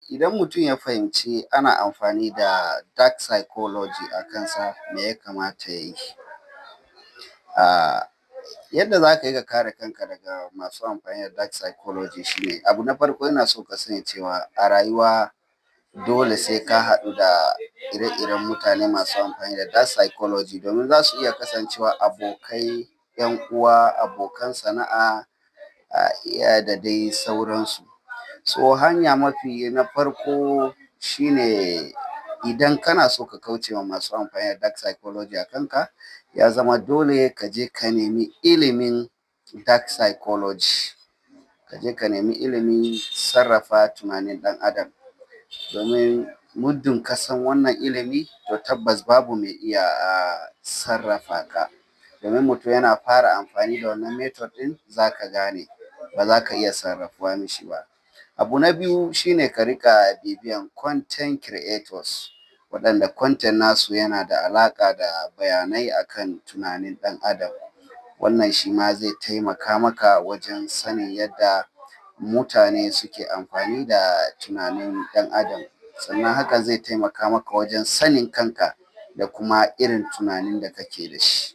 Idan mutum ya fahimci ana amfani da dark psychology a kansa, me ya kamata ya yi? Yadda za ka yi ka kare kanka daga masu amfani da dark psychology shine, abu na farko, ina so ka sani cewa a rayuwa dole sai ka haɗu da ire-iren mutane masu amfani da dark psychology, domin za su iya kasancewa abokai, 'yan uwa, abokan sana'a da dai sauransu. So hanya mafi na farko shine, idan kana so ka kauce wa masu amfani da dark psychology a kanka, ya zama dole ka je ka nemi ilimin dark psychology, ka je ka nemi ilimin sarrafa tunanin ɗan adam, domin muddin ka san wannan ilimi, to tabbas babu mai iya sarrafa ka, domin mutum yana fara amfani da wannan method ɗin za ka gane ba za ka iya sarrafuwa mishi ba. Abu na biyu shine ka riƙa bibiyan content creators waɗanda content nasu yana da alaƙa da bayanai akan tunanin ɗan adam. Wannan shi ma zai taimaka maka wajen sanin yadda mutane suke amfani da tunanin ɗan adam, sannan hakan zai taimaka maka wajen sanin kanka da kuma irin tunanin da kake da shi.